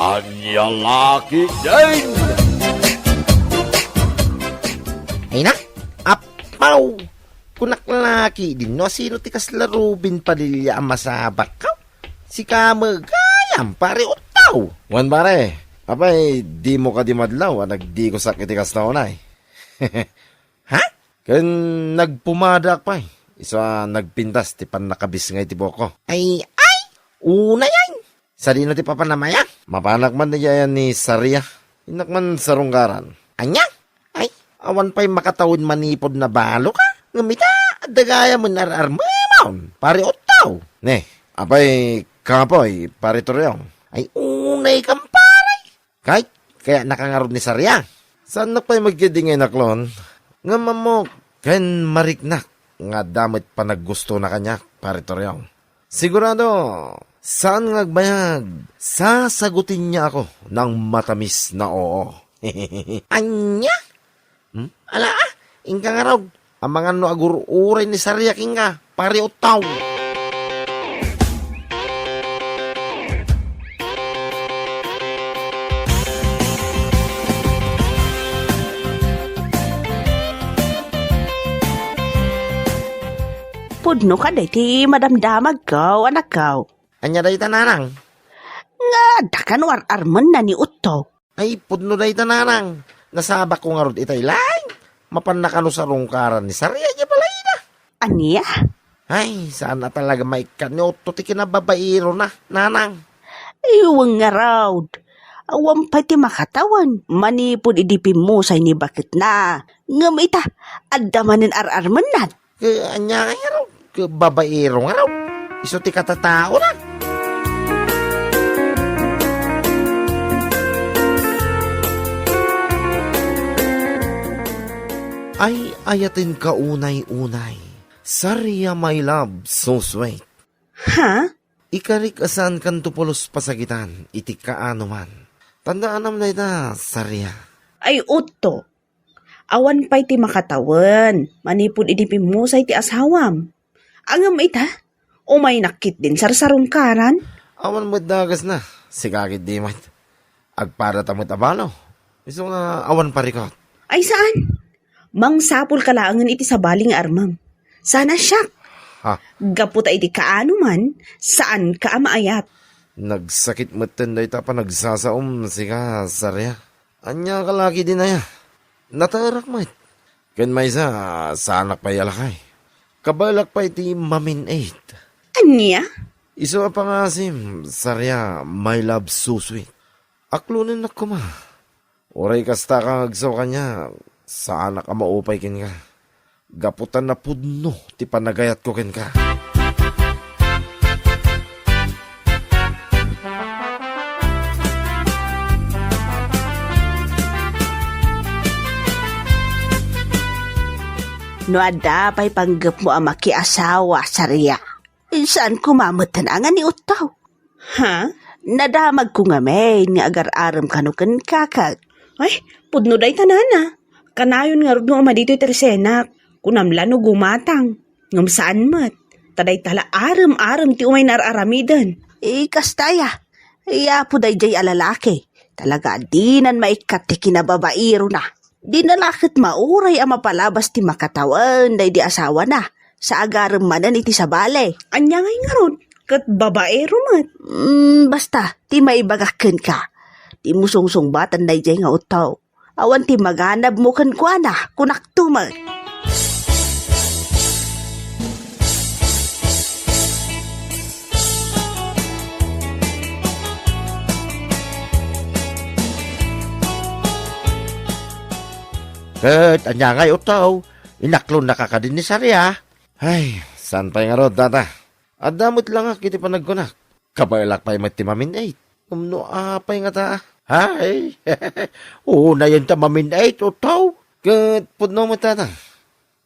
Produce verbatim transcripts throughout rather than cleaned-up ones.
Ania la ketdin? Ay na, apaw! Kunak la ketdin no asino ti kasla Robin Padilla a masabak. Sika met gayam, pare Otto. Wen, pare, apay, dimo kadi madlaw a nagdigusak iti kasta unay? Ha? Ken nagpumadaak pay, isu a nagpintas ti pannakabisngay ti buokko. Ay, ay! Unay ay! Sadino ti papanam aya? Mapanak man diay ni Saria. Innak man sarungkaran. Ania? Ay, awan pay makatawen manipud nabalo ka? Ngem ita, adda gayam ar-armemon, pare Otto. Ne, apay, kapoy, pare Toriong. Ay, unay kam, pare. Kay, kayatnaka ngarud ni Saria. Saannak pay met ketdi nga inaklon. Ngem ammok, ken mariknak nga adda met panaggustona kaniak, pare Toriong. Sigurado, saan nga agbayag, sasagutenna ako ng matamis na oo. Ania? Hmm? Ala, ah, inka ngarud. Amangan no agur-uray ni Saria kenka, pare Otto. Pudno kadi ti madamdamagko, anakko. Ania dayta, nanang? Nga adda kano ar-armenna ni Otto. Ay, pudno dayta, nanang. Nasabakko ngarud itay laeng. Mapanna kano sarungkaran ni Saria diay balayna. Ania? Ay, saan a talaga maikkan ni Otto ti kinababairona, nanang. Ay, wen ngarud. Awan pay ti makatawen manipud idi pimmusay ni baketna. Ngem ita, adda manen ar-armennan. Ke, ania ngay ngarud? Ke, babaero ngarud. Isu ti katataona. Ay, ayatenka unay-unay. Saria, my love, so sweet. Ha? Ikarik a saankanto pulos pasagitan iti kaanoman. Tandaanam dayta, Saria. Ay, Otto. Awan pay ti makatawen manipud idi pimmusay ti asawam. Ngem ita, umaynak ketdin sarsarungkaran. Awan met dagasna, sika ketdi met. Agpadata met a balo. Isu nga awan parikot. Ay saan? Mangsapulka laengen iti sabali nga armem. Saan a siak? Ha? Gapu ta iti kaanoman, saanka a maayat. Nagsakit metten dayta a panagsasaom, sika, Saria. Ania ka la ketdin aya? Naterak met. Ken maysa, saanak pay a lakay. Kabaelak pay ti mamin-it. Ania? Isu a pangasim, Saria, my love, so sweet. Aklonennak koma. Uray kasta ka nga agsaw kaniak, saanak a maupay kenka. Gapu ta napudno ti panagayatko kenka. No adda pay panggepmo a makiasawa, Saria, saan koma metten a nga ni Otto. Ha? Nadamagko ngamin nga agar-arem kano kenka ket. Ay, pudno dayta, nana. Kanayon ngarud nga uma ditoy ti resenak. Kunam la no gumatang. Ngem saan met. Ta dayta la arem-arem ti umay naar-aramiden. Eh, kasta aya. Ay, apo daydiay a lalaki. Talaga a dinan maikkat ti kinababairona. Dina la ket mauray a mapalabas ti makatawen daydi asawana, sa agarem manen iti sabali. Ania ngay ngarud? Ket babaero met. Mm, basta, ti maibagak kenka, dimo sungsungbatan daydiay nga Otto. Awan ti maganabmo kenkuana, kunakto met. Ket ania ngay, Otto? Inaklonnaka kadi ni Saria? Ay, saan pay ngarud, tata? Adda met langak iti panagkunak. Kabaelak pay met ti mamin-it. Ngem no apay ngata? Ay, unayen ta mamin-it, Otto. Ket pudno met, tata.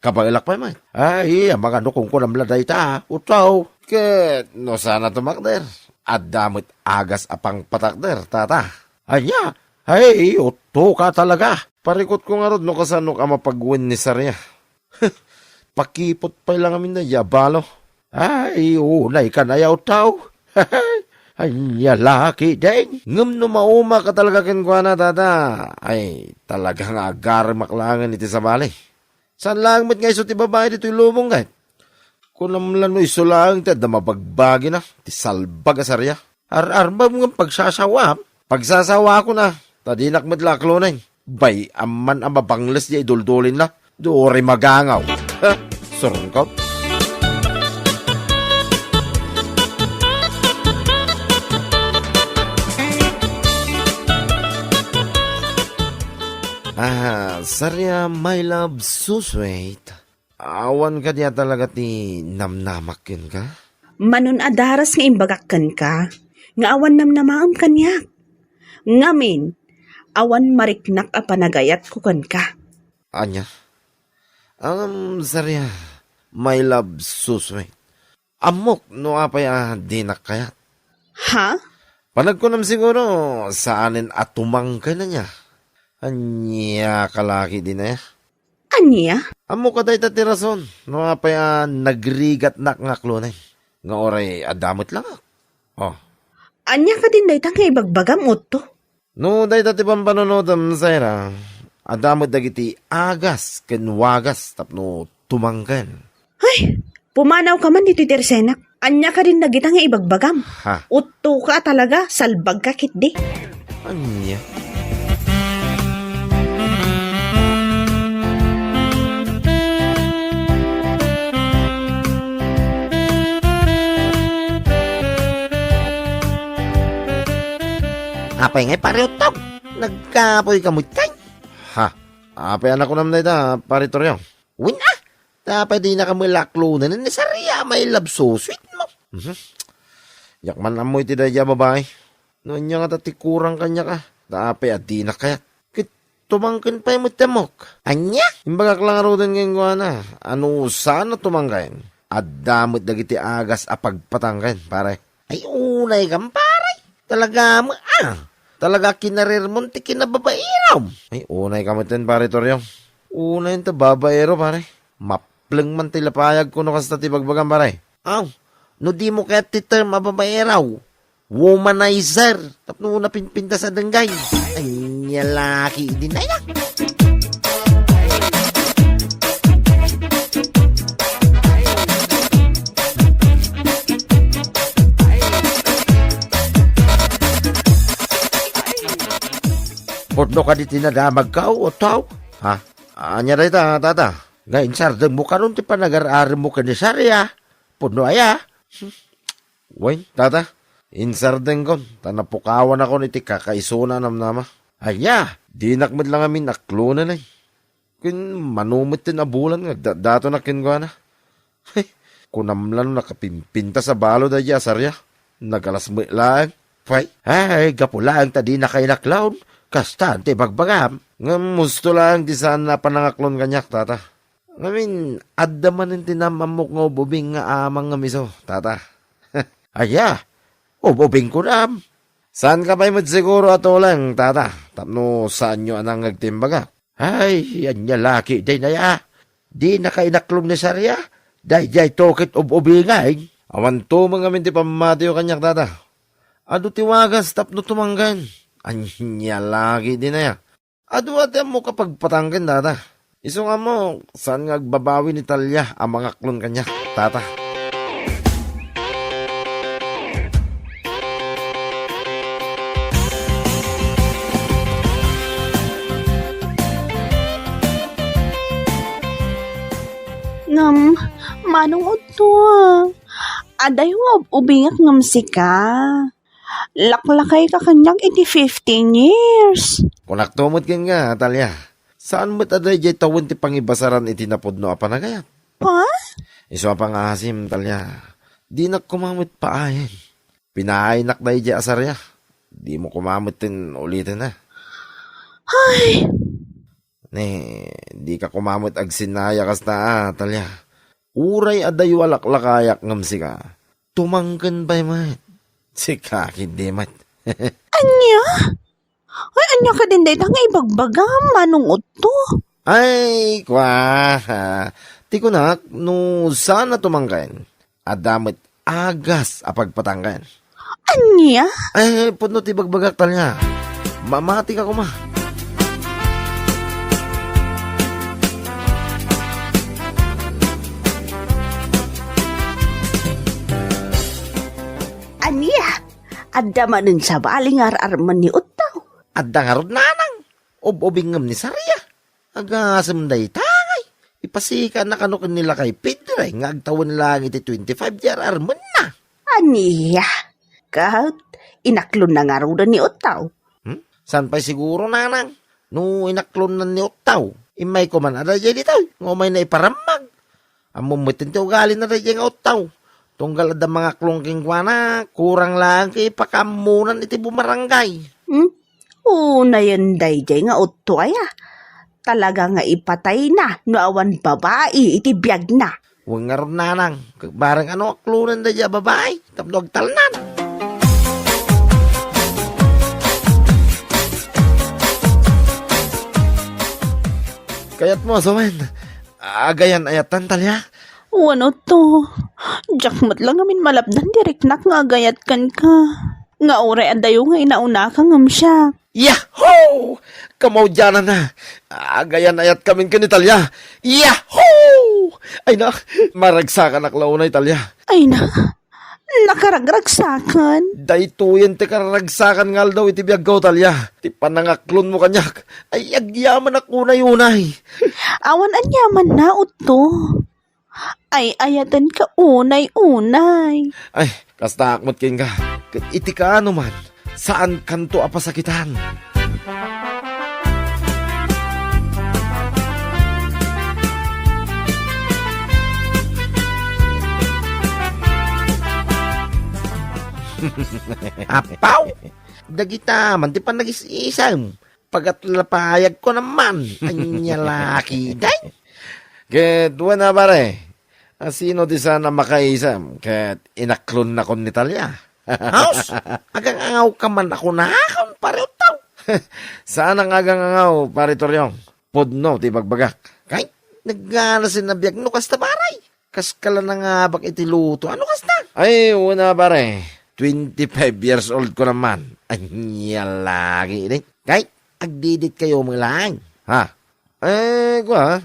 Kabaelak pay met. Ay, amangan no kunkunam la dayta, Otto. Ket no saan a tumakder, adda met agas a pangpatakder, tata. Ania? Ay, Otto ka talaga. Parikutko ngarud no kasanok a mapagwen ni Saria. Pakipot pay la ngamin daydiay a balo. Ay, unay ka nayaw, Otto. Ania la ketdin? Ngem no maumak a talaga kenkuana, tata, ay, talaga nga agaremak laengen iti sabali. Saan laeng met nga isu ti babai ditoy lubong ket? Kunam la no isu laeng ti adda mabagbagina, ti salbag a saria. Ar-arbem ngem pagsasawaam? Pagsasawaakon a, ta dinak met la aklonen. Bay-am man a mabangles diay duldulinna. Duri magangaw. Ha? Surungkot. Ah, saria, my love, so sweet. Awan kadi a talaga ti namnamak kenka? Manon a daras nga imbagak kenka, nga awan namnamaem kaniak. Ngamin, awan mariknak a panagayatko kenka. Ania? Ngem, saria, my love, so sweet. Ammok no apay a dinak kayat. Ha? Panagkunam siguro, saanen a tumangken ania? Ania ka la ketdin aya? Ania? Ammok a dayta ti rason no apay a nagrigatnak nga aklonen. Nga uray adda met langak. Oh. Ania kadin dayta nga ibagbagam, Otto? No dayta ti pampanunotem, Sarah, adda met dagiti agas ken wagas tapno tumangken. Ay, pumanawka man ditoy tersenak. Ania kadin dagita nga ibagbagam? Ha? Uttoka a talaga, salbagka ketdi. Ania? Apay ngay, Pare Uttog? Nagkapoyka met kay? Ha? Apay a nakunam dayta, Pare Toriong? Wen a, ta apay dinaka met la aklonen ni Saria, my love, so sweet mo. Mhm. Diak man ammo iti daydiay a babai. No ania ngata ti kurang kaniak a, ta apay a dinak kayat? Ket tumangken pay met ti ammok. Ania? Imbagak la ngaruden kenkuana a no saan a tumangken, adda met dagiti agas a pagpatangken, pare. Ay, unaykam, pare. Talaga met a. Talaga kinarirmon ti kinababairam. Ay, unaykam metten, Pare Toriong. Unayen ta babaero, pare. Mapleng man ti lapayagko no kasta ti bagbagam, pare. Aw, no dimo kayat ti term a babaero, womanizer, tapno napinpintas a denggay. Ania la ketdin aya? Pudno kadi ti nadamagko, Otto? Ha? Ania dayta, tata? Nga insardengmo kanon ti panagar-aremmo ken ni Saria? Pudno aya? Wen, tata, insardengkon, ta napukawanakon iti kakaisuna a namnama. Ania, dinak met la ngamin aklonen, ay. Ken mano metten a bulan nga agdatdatonak kenkuana. Ay, kunam la no nakapimpintas a balo daydiay a Saria. Nagalas met laeng. Pay, ay, gapu laeng ta dinaka inaklon. Kasta ti bagbagam. Ngem husto laeng ti saan a panangaklon kaniak, tata. Ngamin, adda manen ti nam-ammok nga ub-ubing nga amang nga miso, tata. Aya, ub-ubing kunam. Saanka pay met siguro a tuleng, tata, tapno saanyo a nangngeg ti imbagak. Ay, ania la ketdin aya? Dinaka inaklon ni Saria? Daydiay to ket ub-ubingen. Awan tumeng ngamin ti pammatiyo kaniak, tata. Adu ti wagas tapno tumangken. Ania la ketdin aya? Adu a ti ammok a pagpatangken, tata. Isu nga ammok, saan nga agbabawi ni Talia a mangaklon kaniak, tata. Ngem, Manong Otto, adayo nga ub-ubingak ngem sika. Laklakayka kaniak iti fifteen years. Kunakto met kenka, Talia. Saan met a daydiay tawen ti pangibasaran iti napudno a panagayat? Ha? Isu a pangngaasim, Talia. Dinak koma met paayen. Pinaaynak daydiay a Saria. Dimo koma metten uliten a. Ay! Ne, dika koma met agsinaya kasta a, Talia. Uray adayo a laklakayak ngem sika, tumangken pay met. Sika ketdi met. Ania? Ay, ania kadin dayta nga ibagbagam, Manong Otto? Ay, kua, ti kunak, no saan a tumangken, adda met agas a pagpatangken. Ania? Ay, pudno ti bagbagak, Talia. Mamati ka koma. Ania? Adda manen sabali nga ar-armen ni Utto? Adda ngarud, nanang. Ub-ubing ngem ni Saria. Agasem dayta ngay. Ipasikanna kano ken ni Lakay Pedre nga agtawen laeng iti twenty-five ti ar-armenna. Ania? Ket inaklonna ngaruden ni Utto? Hmm? Saan pay siguro, nanang? No inaklonna ni Utto, immay koma a daydiay ditoy nga umayna iparammag. Ammom met ti ugalina daydiay nga Utto. Tunggal adda mangaklon kenkuana, kurang laeng ket ipakaammonan iti bumarangay. Hmm? Unayen daydiay nga Utto aya. Talaga nga ipatayna no awan babai iti biagna. Wen ngarud, nanang, bareng a no aklonen daydiay a babai tapno agtalnan. Kayatmo a sawen, agayan-ayatan, Talia? Wen, Utto. Diak met la ngamin malapdan ti riknak nga agayat kenka. Nga uray adayo nga inaunaka ngem siak. Yahoo! Kamaudiananna. Agayan-ayatkamin ken ni Talia. Yahoo! Ay na, maragsakanak la unay, Talia. Ay na, nakaragragsakan. Daytoyen ti kararagsakan nga aldaw iti biagko, Talia. Ti panangaklonmo kaniak. Ay, agyamanak unay-unay. Awan aniamanna, Utto. Ay-ayatenka unay-unay. Ay, kastaak met kenka. Ket iti kaano man, saankanto a pasakitan. Apaw! Dagita man ti panagis-isem. Pagatlapayagko naman. Ania la ketdi? Ket wen a, pare, a sino ti saan a makaisem ket inaklonnakon ni Talia? Haus, agangangawka man a kunakon, pare Utto. Saan nga agangangaw, pare Toriong. Pudno ti bagbagak. Kay, naganasin a biag no kasta, pare. Kaskala nangabak iti luto. Ano kasta? Ay, wen a, pare. Twenty-five years old ko naman. Ania la ketdi? Kay, agdidit kayo mo lang. Ha? Eh, kua,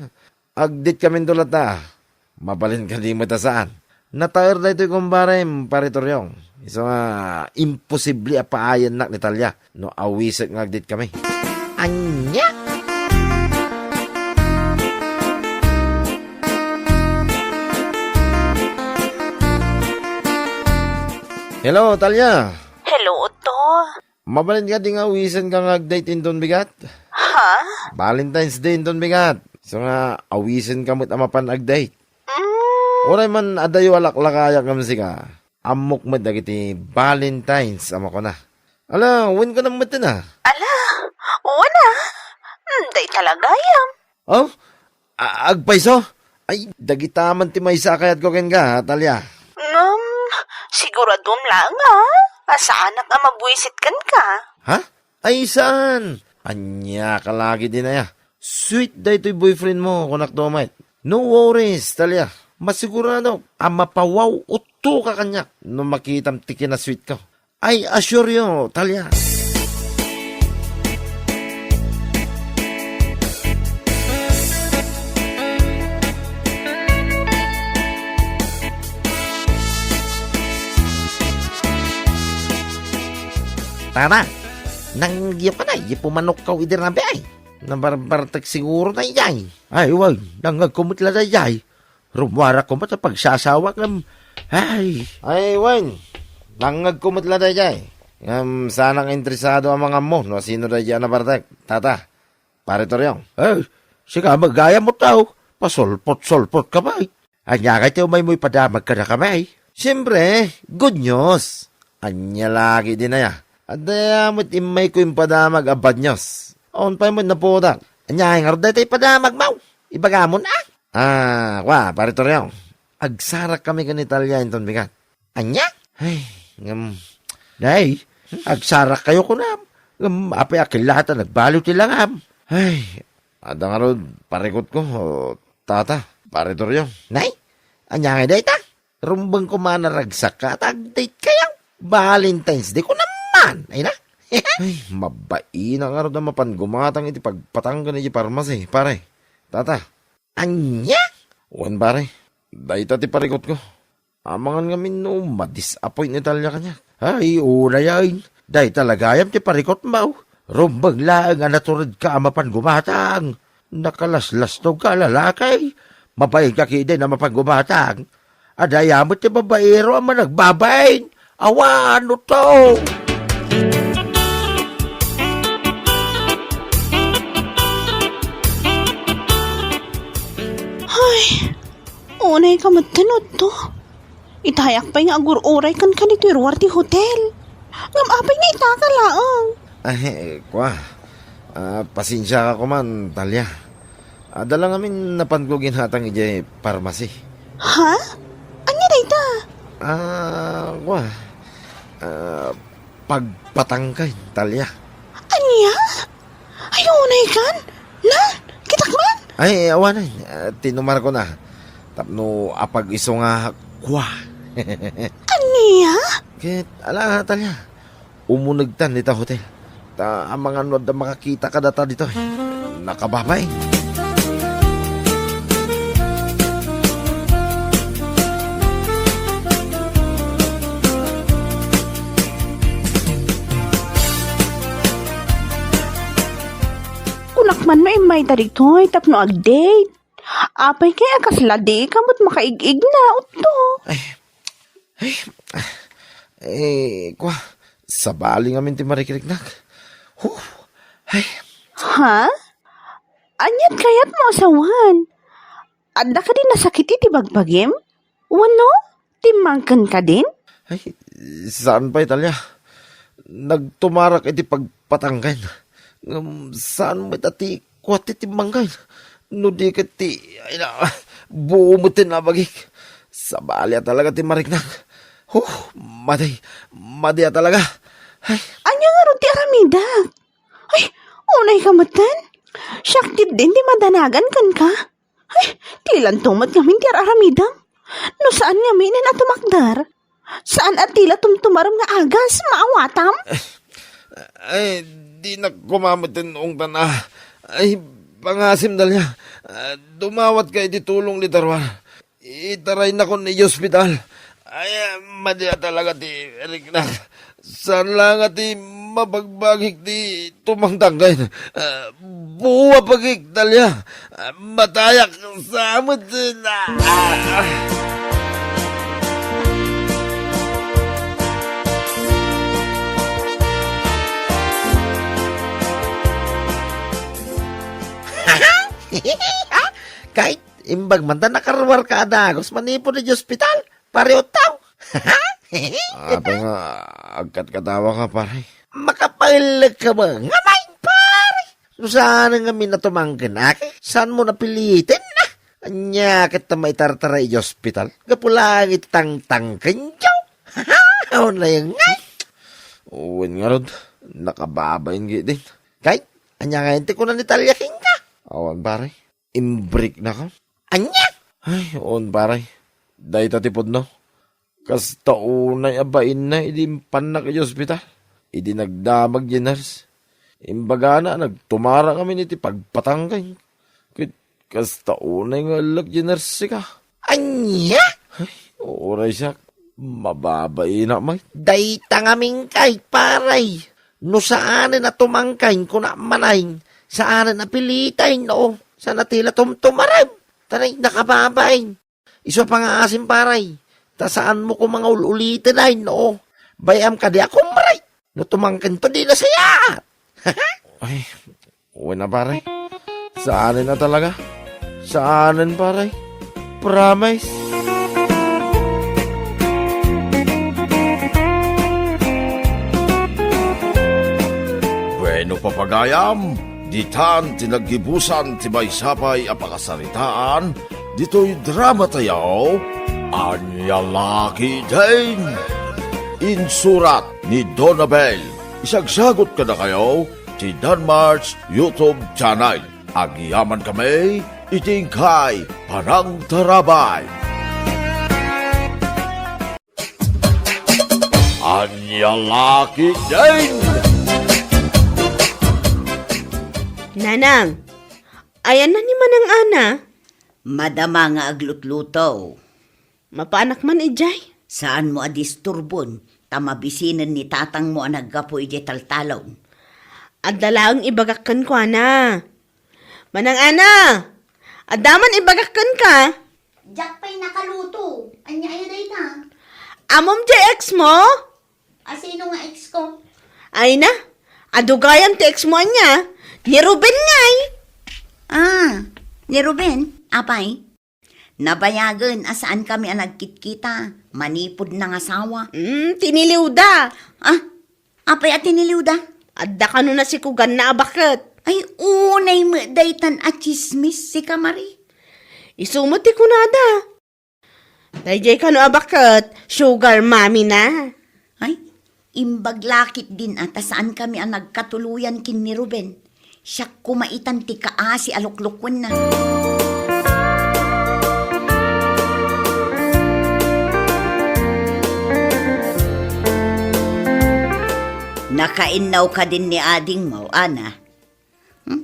agdit kami dulata. Mabalin kadi met a saan. Nataer daytoy kumbarem, pare Toriong. Isu nga, imposible a paayannak ni Talia no awiset nga agdit kami. Ania? Hello, Talia. Hello, Utto. Mabalin kadi nga awisenka nga agdate inton bigat? Ha? Valentine's Day inton bigat. Isu nga awisenka met a mapan agdate. Mm. Uray man adayo a laklakayak ngem sika. Ammok met dagiti Valentines a makuna. Ala, wen ka na met na. Ala, wen a. Mm, dayta la gayam. Oh? A-, agpayso? Ay, dagita man ti maysa a kayatko kenka, Talia. Ngem, siguradom laeng a, a saanak a mabuisit kenka. Ha? Ay, saan? Ania ka lagi dinaya. Sweet daytoy boyfriend mo, kunak to met. No worries, Talia. Masigurado a mapawaw utto ka kaniak no makitam ti kinasweet ko. I assure you, Talia. Tara, nangngegyo ka na, ya pumanokkaw idi rabii. Nabarbartek siguro daydiay. Ay, wen, nangngegko met la daydiay. Rummuarak koma ta pagsasawak ngem, ay. Ay, wen, nangngegko met la daydiay. Ngem saanak nga interesado a mangammo no asino daydiay a nabartek, tata, pare Toriong. Eh, sika met gayam Utto. Pasulpot-sulpot ka pay. Ania ngay ti umaymo ipadamag kadakami? Siempre, good news. Ania lagi dinaya. Adda met immayko impadamag a bad news. Awan pay met napudak. Ania ngarud dayta ipadamagmo? Ibagamon a? Ah, kua, pare Toriong. Agsarakkami ken ni Talia inton bigat. Ania? Ay, ngem, nay, agsarakkayo kunam. Ngem, apay a killata nagbaliw ti langam. Ay, adda ngarud parikutko, tata, pare Toriong. Nay, ania ngay dayta? Rumbeng koma a naragsakka ta agdate kayo. Valentine's Day ko naman, ay na? Ay, mabain a ngarud a mapan gumatang iti pagpatangken iti parmasi, pare. Tata. Ania? Wen, pare. Dayta ti parikutko. Amangan ngamin no madisappoint ni Talia kaniak. Ay, unay, ay. Dayta la gayam ti parikutmo. Rumbeng laeng a naturedka a mapan gumatang. Nakalaslastogka a lalaki. Mabainka ketdin a mapan gumatang. Adda aya met ti babaero a managbabain. Awan, no to. Ay, unay ka met, Otto. Itayak pay nga agur-uray kenka ditoy ruar ti hotel. Ngem apay nga itaka laeng? Ay, kua. Ah, pasensiaka koman, Talia. Adda la ngamin napanko ginhatang idiay parmasi. Ha? Ania dayta? Ah, kua. Ah, pagpatangken, Talia. Ania? Ay, unay kan? Na? Kitak man? Ay, awanen. Ah, tinumarko na. Tapno apag-isu nga kua. Ania? Ket, ala, Talia. Umunegtan dita hotel. Ta amangan no adda makakita kadata ditoy. Nakababain. Kunak man no immayda ditoy tapno ag-date. Apay kay a kasla dika met makaig-igna, Otto. Ay, ay, eh, kua, sabali ngamin ti marikriknak. Huh, ay. Ha? Aniat kayatmo a sawen? Adda kadi nasakit iti bagbagim? Wenno, timmangken kadin? Ay, saan pay, Talia. Nagtumarak iti pagpatangken. Ngem saan met a ti kua ti timmangken. No di ket ti, ay na, buo met ti nabagik. Sabali a talaga ti mariknak. Huh, madi, madi a talaga. Ay. Ania ngarud ti aramidak? Ay, unay ka metten? Siak ketdin ti madanagan kenka. Ay, dilanto met ngamin ti ar-aramidem. No saan ngamin a tumakder, saan a ti la tumtumarem nga agas, maawatam? Ay, dinak koma metten ungtan a. Ay, pangasim, Dalia. Ah, dumawatka iti tulong dita ruar. Itaraynakon iti ospital. Ay, madi a talaga ti riknak. Saan la nga ti mabagbagik ti tumangtangken. Ah, buo a pagik, Dalia. Ah, matayak sa met. Ah. Kay, imbag man ta nakaruarka a dagus manipud iti ospital, pare Otto. Apay nga agkatkatawaka, pare? Makapaellek ka ba? Nga main, pare! No saan ngamin a tumangken, aki? Saanmo napiliten na? Ania ket ta maitartara iti ospital? Gapu laeng iti tangtangkenyo. Unay nga. Wen ngarud, nakababain gidin. Kay, ania nga ti kuna ni Talia kenka? Awan, pare. Imbriknakon. Ania? Ay, on, pare. Dayta ti pudno. Kasta unay a bainna idi impannak iti ospital. Idi nagdamag ti nurse, imbagana a nagtumara ngamin iti pagpatangken. Ket kasta unay nga ellek ti nurse ka. Ania? Ay, uray siak. Mababainak met. Dayta ngamin kay, pare. No saanen a tumangken, kuna manen, saanen a piliten, no? Saan a ti la tumtumarem? Tanay, nakababain. Isu a pangaasim, pare. Ta saanmo koma nga ul-uliten, ay, no? Bay-am kadi a kumre. No tumangkento, di nasayaat. Ay, wen a, pare. Saanen a talaga. Saanen, pare. Promise. Bueno, papagayam, ditan ti naggibusan ti maysa pay a pakasaritaan ditoy dramatayo, Ania La Ketdin. Insurat ni Donabel. Isagsagut kadakayo ti Danmark's YouTube channel. Agyamankami iti inkay panangtarabay. Ania la ketdin? Nanang, ayanna ni Manang Ana? Madama nga aglutluto. Mapaanak man idiay? Saanmo a disturbon, ta mabisinen ni tatangmo a naggapu idiay taltalon. Adda laeng ibagak kenkuana. Manang Ana, adda man ibagak kenka? Diak pay nakaluto. Ania aya dayta? Ammom diay ex mo? A, sino nga ex ko? Ay na, adu gayam ti ex mo ania? Ni Ruben ngay. Ah, ni Ruben? Apay? Nabayagen a saan kami a nagkitkita. Manipud nangasawa. Hmm, tiniliwda. Ah, apay a tiniliwda? Adda kano nasikuganna a baket. Ay, unay met daytan a tsismis, sika Mari. Isu met ti kunada. Daydiay kano a baket, sugar mommy na. Ay, imbag la ketdin a ta saan kami a nagkatuloyan ken ni Ruben. Siak koma itan ti kaasi a luklukuenna. Nakainnaw kadin ni adingmo, Ana? Hmm?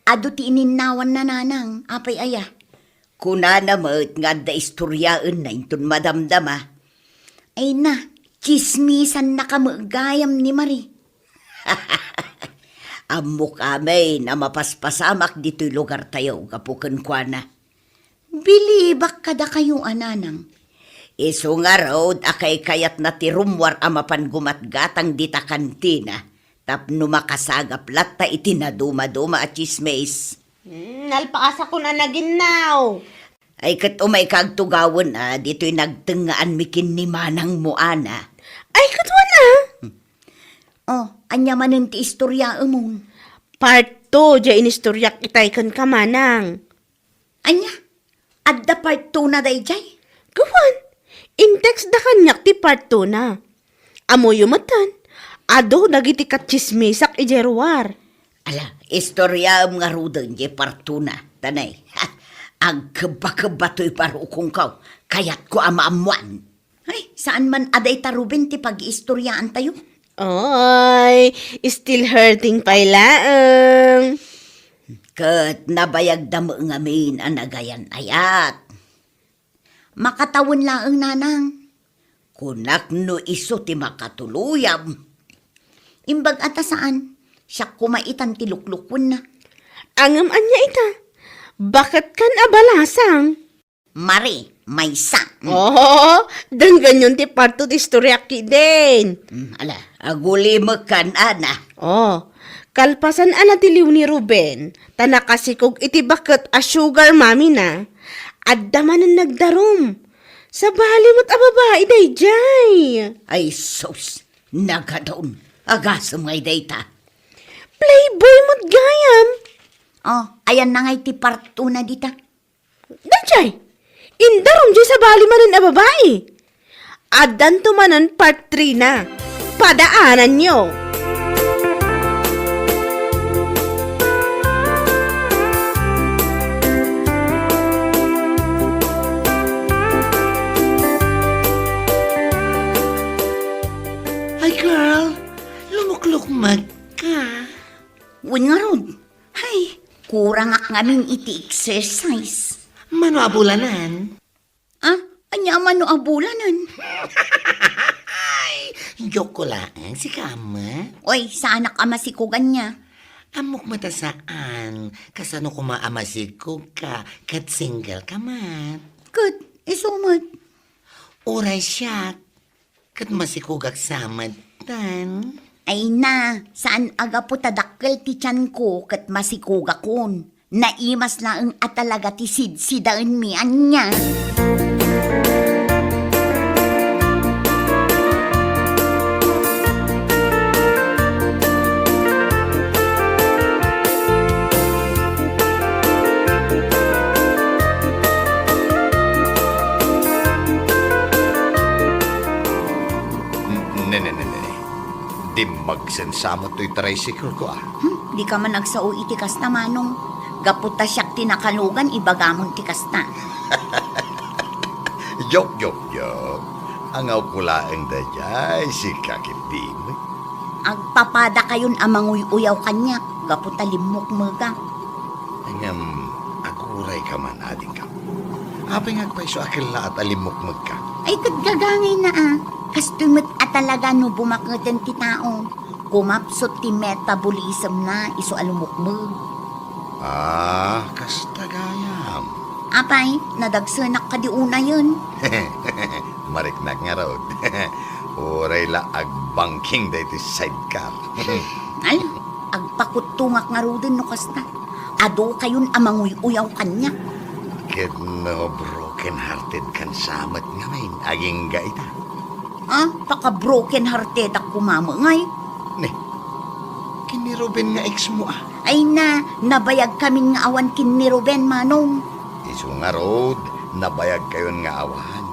Adu ti ininnawanna, nanang. Apay aya? Kunana met nga adda istoriaenna inton madamdama. Ay na, tsismisannaka met gayam ni Mari. Ammok amin a mapaspasamak ditoy lugartayo gapu kenkuana. Bilibak kadakayo a nanang. Isu ngarud a kaykayatna ti rummuar a mapan gumatgatang dita kantina tapno makasagap latta iti nadumaduma a tsismis. Hmm, nalpaasakon a naginnaw. Ay, ket umayka agtugawen a ditoy nagtengngaanmi ken ni manangmo, Ana. Ay, ket wen a? Hmm. Oh, ania manen ti istoriaemon? Part two, diay inistoriak itay kenka, manang. Ania? Adda part two na daydiay? Gawan, in-text da kaniak ti part two na. Ammoyo metten, adu dagiti katsismisak idiay ruar. Ala, istoriaem ngaruden diay part two na, ta nay. Agkebba-kebba toy barukongko, kayatko a maammoan. Ay, saan man a dayta Ruben ti pagiistoriaantayo? Oy, still hurting pay laeng. Ket nabayagda met ngamin a nagayan-ayat. Makatawen laeng, nanang. Kunak no isu ti makatuloyam. Imbag a ta saan, siak koma itan ti luklukuenna. Ngem ania ita? Baketkan a balasang? Mari, maysa. Mm. Oh, denggenyon ti part two ti istoriak ketdin. Mm, ala, agulimekan, Ana. Oh, kalpasan a natiliw ni Ruben, ta nakasikog iti baket a sugar mommy na, adda manen nagdarum. Sabali met a babai daydiay. Ay sus, nagadun. Agasem ngay dayta. Playboy met gayam. Oh, ayanna ngay ti part two na dita. Daydiay, indarum diay sabali manen a babai. Addanto manen part three na. Padaananyo. Ay, girl, lumuklukmeg ka. Wen ngarud. Hay, kurangak ngamin iti exercise. Mano a bulanen? Ah, ania a mano a bulanen? Ay, joke ko laeng, sika, ama. Oy, saanak a masikugan nia. Ammok met a saan, kasano koma a masikog ka, ket single ka met. Ket, isu met. Uray siak, ket masikogak sa met, tan. Ay na, saan a gapu ta dakkel ti tianko ket masikogakon. Naimas laeng a talaga ti sidsidaenmi ania. Ne, ne, ne, ne, ne. Dimmagsensa met toy tricycle ko, ah. Hmm, dika man agsao iti kasta, Manong. Gapu ta siak ti nakalugan, ibagamon ti kasta. Joke, joke, joke. Angaw ko laeng daydiay, sika ketdi met. Agpapadakayon a manguy-uyaw kaniak gapu ta limmukmegak. Ngem, aguray ka man, adingko. Apay nga agpayso a kellaat a limmukmegka? Ay, ket gagangayna a. Kastoy met a talaga no bumaketen ti tao. Kumapsut ti metabolism na isu a lumukmeg. Ah, kasta gayam. Apay, nadagsenak kadi unayen? Mariknak ngarud. Uray la agbangking daytoy sidecar. Ay, agpakuttongak ngaruden no kasta. Adu kayon a manguy-uyaw kaniak. Ket no broken-hearted kan sa met ngamin, agingga ita? Ah, paka-broken-hearted ak kumamengay. Ne, ken ni Ruben nga ex mo, ah? Ay na, nabayag kamin nga awan ken ni Ruben, Manong. Isu ngarud, nabayag kayon nga awan.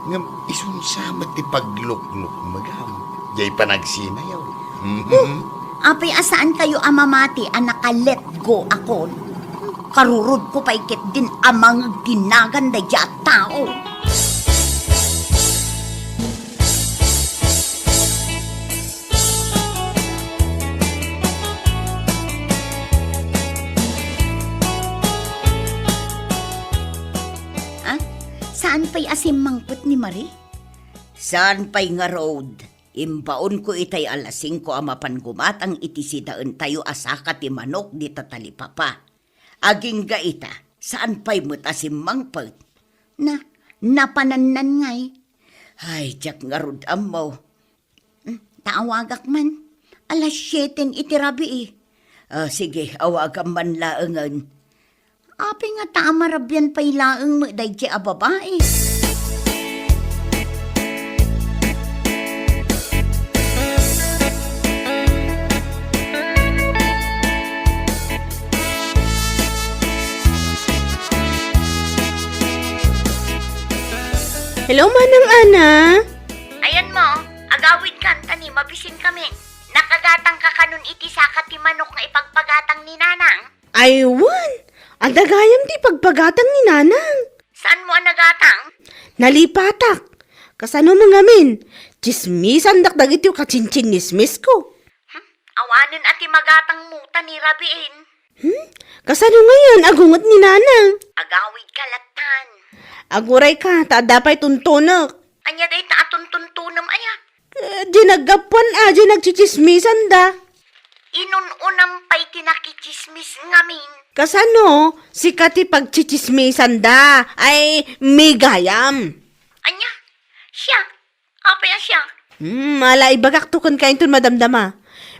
Ngem isun sa met ti pagluknukmegam. Jay panagsinayaw. Oh, apay a saan kayo a mamati a naka-let go akon? Karurod ko pay ketdin a mangeg ti nagan daydiay a tao. Ah, saan pay a simmangpet ni Marie? Saan pay ngarud? Imbaonko itay alas singko a mapan gumatang iti sidaentayo a saka ti manok dita talipapa. Agingga ita, saan pay met a simmangpet? Na, napanannan ngay. Ay, diak ngarud ammo. Hmm, ta awagak man. Alas siete iti rabii. Ah, sige, awagam man laengen. Apay nga ta a marabian pay laeng met daydiay a babai? Hello, Manang Ana. Ayan mo, agawid ka, anta ni, mabisin kami. Nakagatang ka kanon iti saka ti manok nga ipagpagatang ni Nanang? Ay, wen. Adda gayam ti ipagpagatang ni Nanang. Saan mo a nagatang? Nalipatak. Kasano mo ngamin? Tsismisandak dagiti kachinchinnismisko. Hmm? Awanen a ti magatang mo ta ni rabiin. Hmm? Kasano ngayon? Agunget ni Nanang. Agawid ka latan. Aguray ka, ta adda pay tuntunek. Ania dayta a tuntuntunem aya? Eh, di naggapuan a, di nagtsitsismisanda. Inun-unam pay ti nakitsismis ngamin. Kasano? Sika ti pagtsitsismisanda. Ay, migayam. Ania? Siak? Apay a siak? Hmm, ala, ibagak to kenka inton madamdama.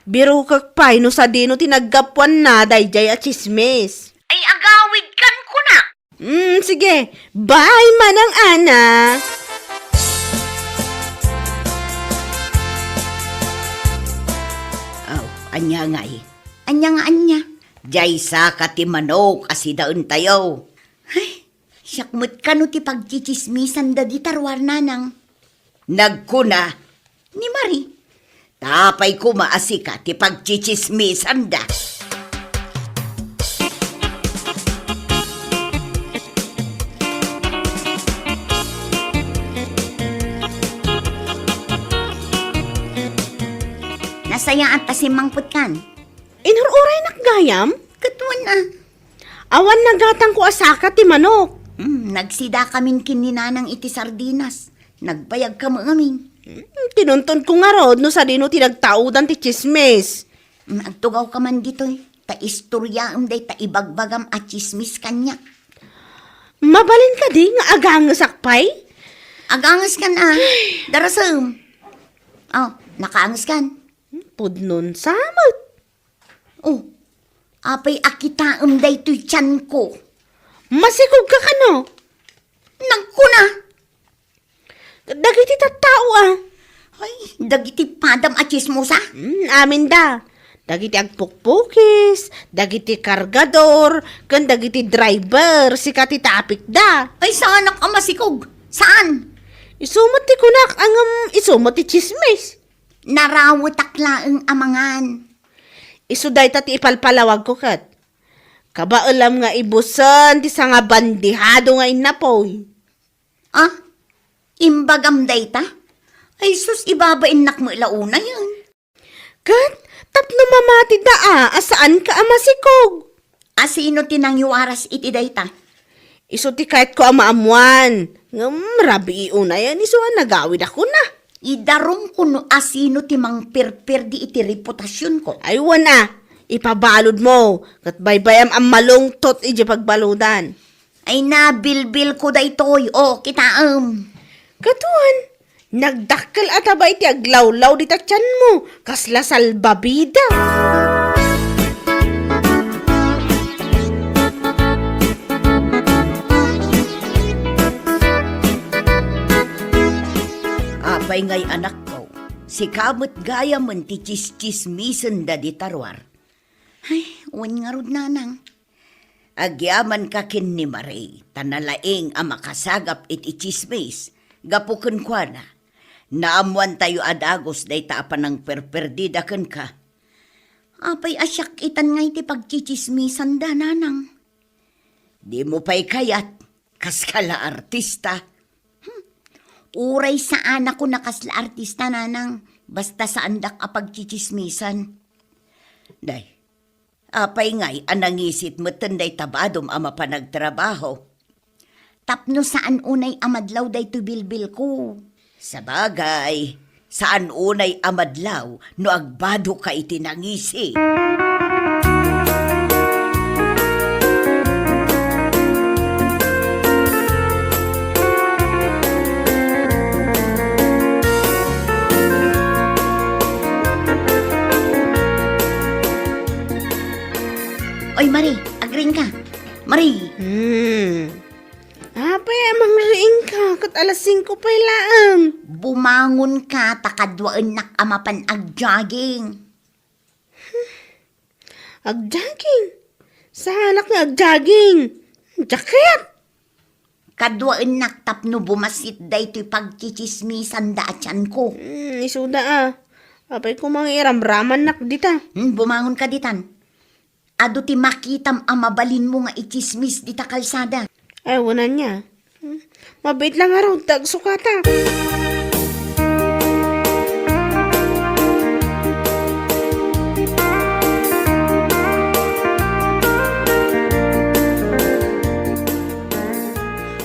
Birokek pay no sadino ti naggapuanna daydiay a tsismis. Ay, agawid kan kuna. Mm, sige. Bye, Manang Ana. Aw, ania ngay? Ania nga ania? Diay saka ti manok a sidaentayo. Ay, siak met kano ti pagtsitsismisan dagiti ruar, Nanang. Nagkuna ni Marie, ta apay koma a sika ti pagtsitsismisanda. Nasayaat ta simmangpetkan. Inur-uraynak gayam? Ket wen a. Awan nagatangko a saka ti manok. Hmm, nagsida kamin ken ni Nanang iti sardinas. Nagbayag ka met ngamin. Hmm, tinunton ko ngarud no sadino ti nagtaudan ti tsismis. Hmm, agtugaw ka man ditoy. Ta istoryaem dayta ibagbagam a tsismis kaniak. Mabalin kadi nga agangesak pay? Aganges kan a. Darasem. Oh, nakaanges kan. Hmm, pudnon sa met. Oh, apay a kitaem daytoy tianko? Masikog ka kano? Nagkuna. Dagiti tattao, ah. Ay, dagiti padam a tsismosa? Hmm, aminda. Dagiti agpukpukis, dagiti kargador, ken dagiti driver, sika ti tapikda. Ay, saanak a masikog. Saan? Isu met ti kunak, ngem isu met ti tsismis. Narawetak laeng a mangan. Isu dayta ti ipalpalawagko ket. Kabaelam nga ibusen ti sangabandihado nga innapoy. Ah, imbagam dayta? Ay sus, ibabainnak met la unayen. Ket tapno mamatida a, a saanka a masikog. A sino ti nangiwaras iti dayta? Isu ti kayatko a maammuan. Ngem rabii unayen isu a nagawidakon a. Idarumko no a sino ti mangperperdi iti reputasionko. Ay, wen a, ipabaludmo, ket baybayam a malungtot idiay pagbaludan. Ay, nabilbilko daytoy. O, kitaem. Ket wen, nagdakkel a taba iti aglawlaw dita tianmo, kasla salbabida. Apay ngay, anakko, sika met gayamen ti tsistsismisen dadi taruar. Ay, wen ngarud, nanang. Agyamanka ken ni Marie, ta nalaing a makasagap iti tsismis, gapu kenkuana. Naammuantayo a dagus dayta a panangperperdida kenka. Apay a siak itan nga iti pagtsitsismisanda, nanang? Dimo pay kayat, kaskala artista. Hmm. Uray saanakon a kasla artista, nanang, basta saandak a pagtsitsismisan. Day, apay ngay a nangisit metten dayta badom a mapan agtrabaho? Tapno saan unay a madlaw daytoy bilbilko. Sabagay, saan unay a madlaw no agbadoka iti nangisi. Oy, Marie, agriingka. Marie. Hmm. Apay a mangriingka, ket alas singko pay laeng. Bumangonka ta kaduaennak a mapan agjogging. Agjogging? Saanak nga agjogging? Jacket? Kaduaennak tapno bumassit daytoy pagtsitsismisanda a tianko. Hmm, isuda a. Apay koma nga iramramannak dita. Hmm, bumangonka ditan. Adu ti makitam a mabalinmo nga itsismis dita kalsada. Ay, wen ania. Hmm? Mabiit la ngarud ta agsukatak.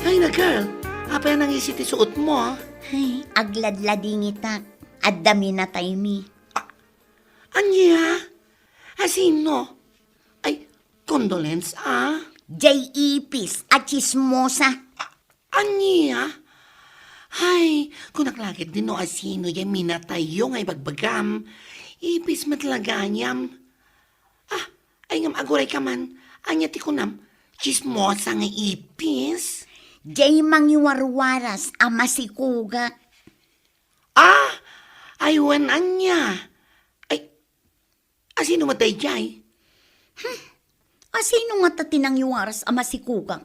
Ay na, girl. Apay a nangisi ti suotmo, a? Ay, agladladingitak. Adda minataymi. A-, ania? A sino? Ay, condolence, a? Jay Ipis a tsismosa. A-, ania? Ay, kunak la ketdi no a sino jay minatayyo nga ibagbagam. Ipis met la gayam. A, ay ngem agurayka man. Ania ti kunam? Tsismosa nga ipis? Jay mangiwarwaras a masikugak. A, ay wen ania? Ay, a sino met daydiay? Hmm. A sino ngata ti nangiwaras a masikugak?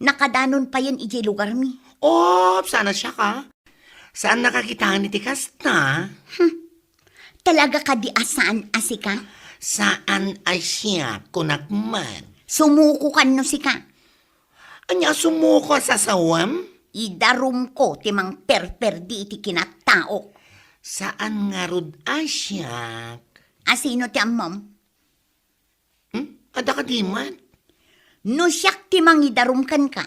Nakadanon payen idiay lugarmi. Op, saan a siak, a? Saannak a kitaen iti kasta? Hmm. Talaga kadi a saan a sika? Saan a siak, kunak man. Sumukokan no sika. Ania a sumuko a sasawem? Idarumko ti mangperperdi iti kinataok. Saan ngarud a siak. A sino ti ammom? Hmm? Adda kadi met? No siak ti mangidarum kenka,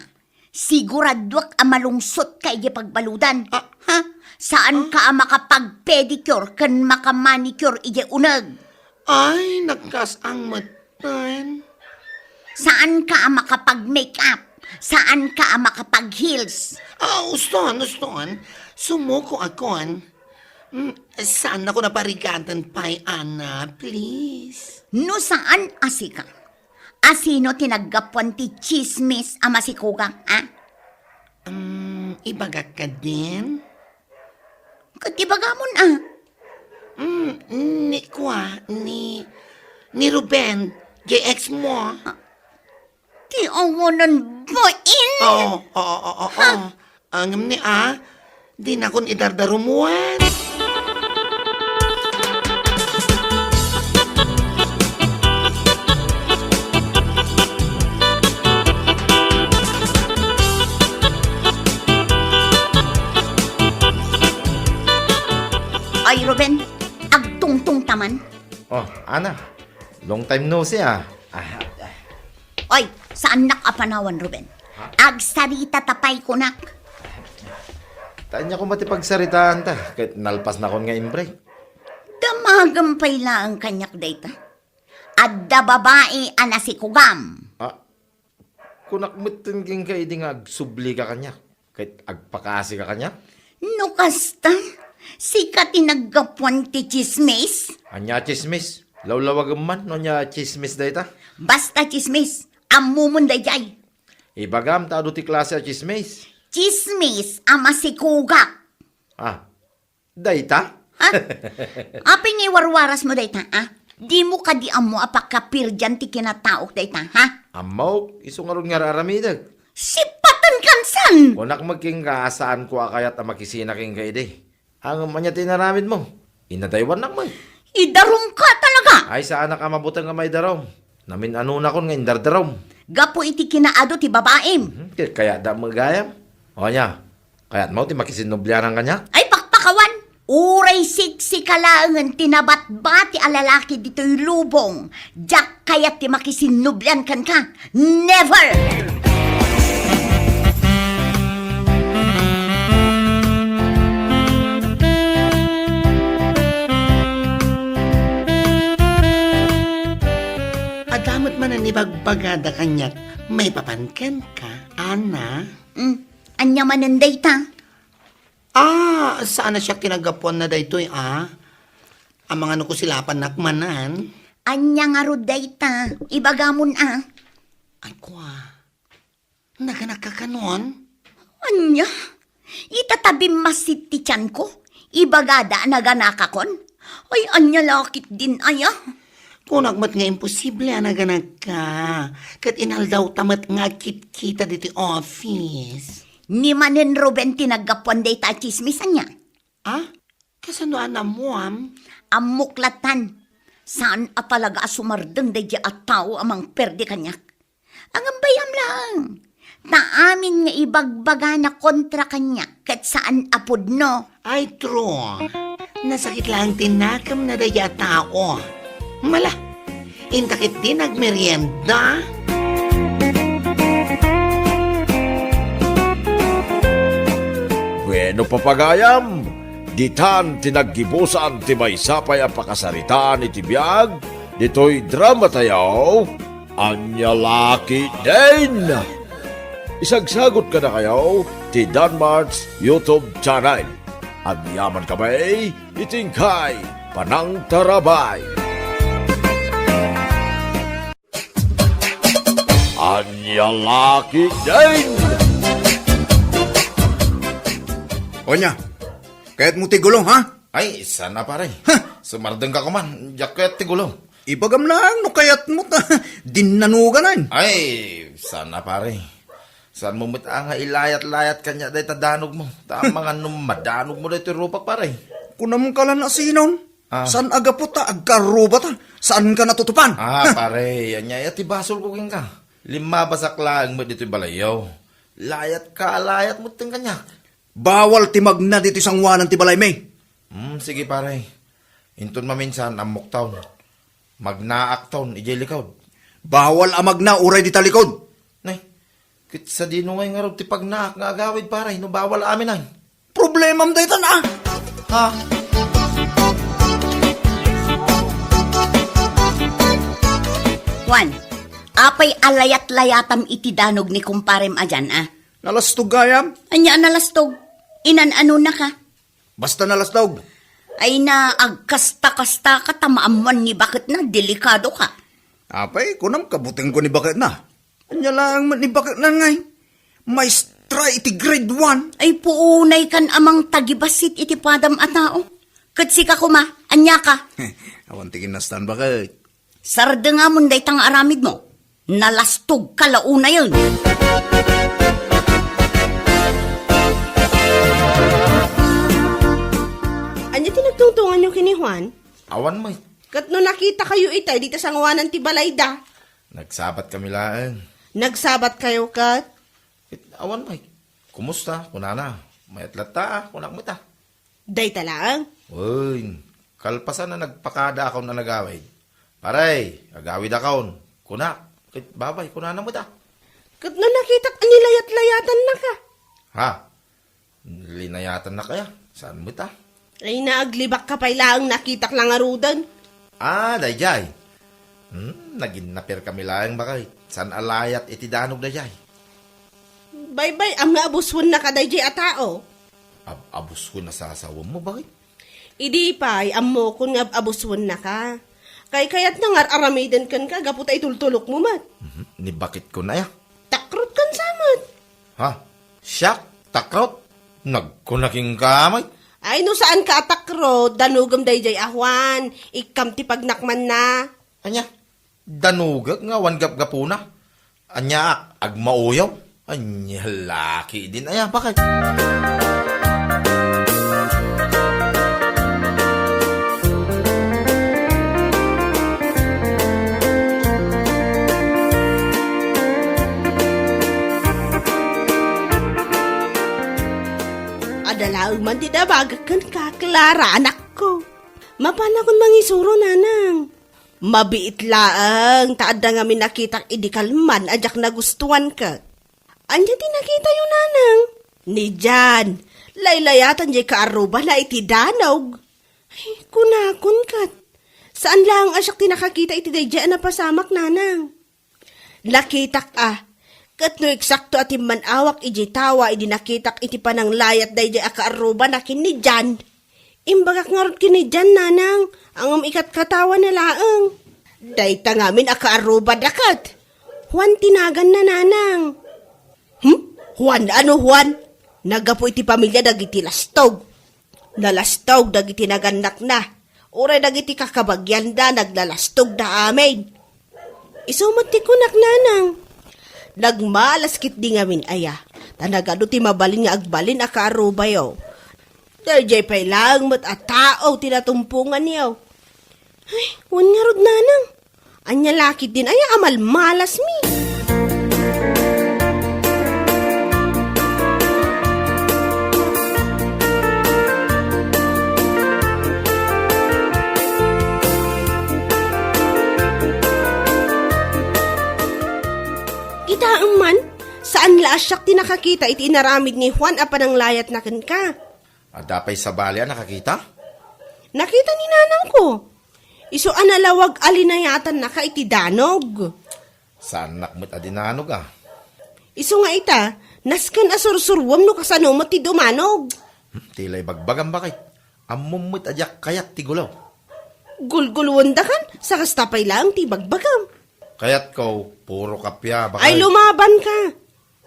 siguraduak a malungsotka idiay pagbaludan. A? Ha? Saanka a makapag-pedicure ken maka-manicure idiay uneg. Ay, nagkas-ang metten. Saanka a makapag-makeup. Saanka a makapag-heels. A, uston, uston. Sumukoakon. Mm, saannakon a parigaten pay, Ana, please. No saan a sika, a sino ti naggapuan ti tsismis a masikugak, a? Mm, ibagak kadin? Ket ibagamon, a? Mm, ni, kua, ni, ni Ruben, jay ex mo. Ti awanan bain? Oo, oo, oo, oo. Ha? Ngem ni, a, dinakon idardarumuen. Ruben, agtungtong ta man. Oh, Ana. Long time no see, ah. Ah, ah. Oy, saannak a panawan, Ruben. Ha? Agsarita ta pay kunak. Ta ania koma ti pagsaritaan ta, ket nalpasnakon nga imbreak. Damagem pay laeng kaniak dayta. Adda babai a nasikugam. Ah, kunak metten kenka idi nga agsublika kaniak, ket agpakaasika kaniak? No kasta, sika ti naggapuan ti tsismis? Ania a tsismis? Lawlawagem man no ania a tsismis dayta? Basta tsismis, ammomon daydiay. Ibagam ta adu ti klase a tsismis. Tsismis a masikugak. Ah, dayta? Ha? Apay nga iwarwarasmo dayta, a? Dimo kadi ammo a pakapirdian ti kinataok dayta, ha? Ammok, isu ngarud nga ar-aramidek. Sipaten kansan! Kunak met kenka a saanko a kayat a makisina kenka idi. Ngem ania ti inaramidmo? Inadaywannak met. Idarumka talaga! Ay, saanak a mabuteng a maidarum. Namin-anonakon nga indardarum. Gapu iti kinaadu ti babaim. Mhm, ket kayatda met gayam. O ania, kayatmo ti makisinnublianan kaniak? Ay, pakpakawan! Uray siksika laengen ti nabatbati a lalaki ditoy lubong, diak kayat ti makisinnublian kenka. Never! Adda met manen ibagbagada kaniak maipapan kenka, Ana. Mm, ania manen dayta? Ah, saan a siak ti naggapuanna daytoy, a? Amangan no kusilapannak manen. Ania ngarud dayta? Ibagamon, a. Ay, kua. Naganakka kanon? Ania? Ita ta bimmassit ti tianko, ibagada a naganakakon? Ay, ania la ketdin aya? Kunak met nga imposible a naganakka. Ket inaldawta met nga agkitkita ditoy office. Ni manen Ruben ti naggapuan dayta a tsismis, ania? Ah? Kasano a naammoam? Ammok latan. Saan a talaga a sumardeng daydiay a tao a mangperdi kaniak. Ngem bay-am laeng. Ta amin nga ibagbagana kontra kaniak ket saan a pudno. Ay, true. Nasakit laeng ti nakemna daydiay a tao. Mala, inta ketdi nagmerienda. Bueno, papagayam, ditan ti naggibusan ti maysa pay a pakasaritaan iti biag ditoy dramatayo, Ania la ketdin? Isagsagot kadakayo ti Danmart's YouTube channel. Agyaman kami iti inkay panangtarabay. Ania la ketdin? Onya, kayatmo ti gulo, ha? Ay, saan a, pare. Ha? Sumardengka koman, diak kayat ti gulo. Ibagam laeng no kayatmo ta dinnanuganan. Ay, saan a, pare. Saanmo met a nga ilayat-layat kaniak dayta danogmo. Ta amangan no madanogmo daytoy rupak, pare. Kunam ka la no sinon? Ah. Saan a gapu ta agkarruba ta? Saanka natutupan? Ah, pare, ania aya ti basolko kenka? Limmabasak laeng met ditoy balayyo. Layatka a layat metten kaniak. Bawal ti magna ditoy sangoanan ti balaymi. Hmm, sige, pare. Inton maminsan, ammokton. Magnaakton idiay likod. Bawal a magna uray dita likod. Nay, ket sadino ngay ngarud ti pagnaak nga agawid, pare, no bawal amin ay? Problemam daytan, a. Ha? Juan, apay a layat-layatam iti danog ni kumparem a dian, a? Nalastog gayam? Ania a nalastog? Inan-anonaka? Basta nalastog. Ay na, agkasta-kastaka ta maammoan ni baketna, delikadoka. Apay, kunam, kabutengko ni baketna. Ania laeng met ni baketna ngay? Maestra iti grade one. Ay, puunaykan a mangtagibassit iti padam a tao. Ket sika koma, aniaka? Awan ti kinastan, baket. Sardengamon dayta nga aramidmo. Nalastogka la unayen. Ania ti nagtungtunganyo ken ni Juan? Awan met. Ket no nakitakayo itay dita sangoanan ti balayda? Nagsabatkami laeng. Nagsabatkayo ket? Ket awan met. Kumusta? Kunana. Mayat latta, kunak met a. Dayta laeng? Uy, kalpasan a nagpakadaakon a nagawid. Pare, agawidakon. Kunak, ket babay, kunana met a. Ket no nakitak a nilayat-layatannaka? Ha? Linayatannaka aya? Saan met a? Ay, naaglibakka pay laeng nakitak la ngaruden. Ah, dayjay. Hmm, naginnaperkami laeng, bakay. Saan a layat iti danog dayjay? Baybay-am nga abuswennaka dayjay a tao. Ab-, abuswen a sasawem mo, bakay? Idi pay, ammokon nga ab-, abuswennaka. Kaykayatna nga ar-aramiden kenka gapu ta itultulokmo met. Mhm. Ni bakit ko na ya? Takrot kan sa met. Ha? Siak? Takrot? Nagkunaking kamay? Ay, no saan ka a takrot, danugem dayjay a Juan. Ikkam ti pagnakmanna. Anya? Danugek nga awan gapgapuna. Aniaak, agmauyaw? Ania laki din aya, bakit? Adda laeng man ti nabagak kenka, Clara, anakko. Mapanakon mangisuro, nanang. Mabiit laeng ta adda ngamin nakitak idi kalman a diak nagustuan ket. Ania ti nakitayo, nanang? Ni Jan, laylayatan diay kaarrubana iti danog. Ay, kunakon ket. Saan laeng a siak ti nakakita iti daydiay a napasamak, nanang. Nakitak a, ket no eksakto a timman-awak idiay tawa idi nakitak iti pananglayat daydiay a kaarrubana ken ni Jan, imbagak ngarud ken ni Jan, nanang, ngem ikatkatawana laeng. Dayta ngamin a kaarrubada ket Juan ti naganna, nanang. Hmm? Juan? Ano Juan? Naggapu iti pamilia dagiti lastog. Nalastog dagiti nagannakna, uray dagiti kakabagianda naglalastogda amin. Isu met ti kunak, nanang. Nagmalas ketdi ngamin aya, ta nagadu ti mabalin nga agbalin a kaarrubayo. Daydiay pay laeng met a tao ti natumponganyo. Ay, wen ngarud, nanang. Ania la ketdin aya a malmalasmi? Kitaem man, saan la a siak ti nakakita iti inaramid ni Juan a pananglayatna kenka. Adda pay sabali a nakakita? Nakita ni nanangko. Isu a nalawag a linayatannaka iti danog. Saannak met a dinanog, a. Isu nga ita, nasken a sursuruem no kasano met ti dumanog. Hmm, ti la ibagbagam, bakit? Ammom met a diak kayat ti gulaw. Gulgulwendakan, sa kasta pay laeng ti ibagbagam. Kayatko, puro kappia, bakit? Ay, lumabanka.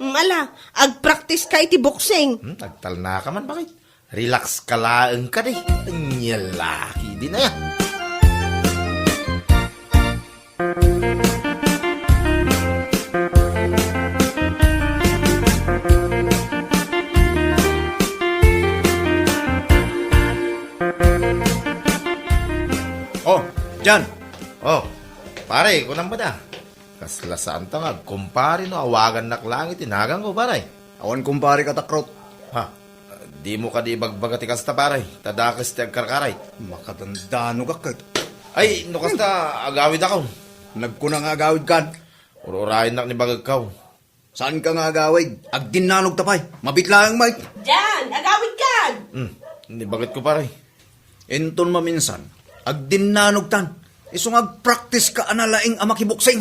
Mm, ala, agpraktiska iti boxing. Hmm, agtalnaka man, bakit? Relax ka laeng kadi. Ania la ketdin aya. Oh, Jan. Oh, pare, kunam met a. Kasla saanta nga agkumpare no awagannak laeng iti naganko, pare. Awan kumpare ka, Takrot. Ha? Dimo kadi ibagbaga ti kasta, pare. Ta dakes ti agkarkaray. Makadandanogak ket. Ay, no kasta, agawidakon. Nagkuna nga agawidkan. Ur-urayennak ni bagekko. Saanka nga agawid? Agdinnanogta pay. Mabiit laeng, Mike. Jan, agawidkan! Hmm, ni bagekko, pare. Inton maminsan, agdinnanogtan. Isu nga agpraktiska a nalaing a makiboksing.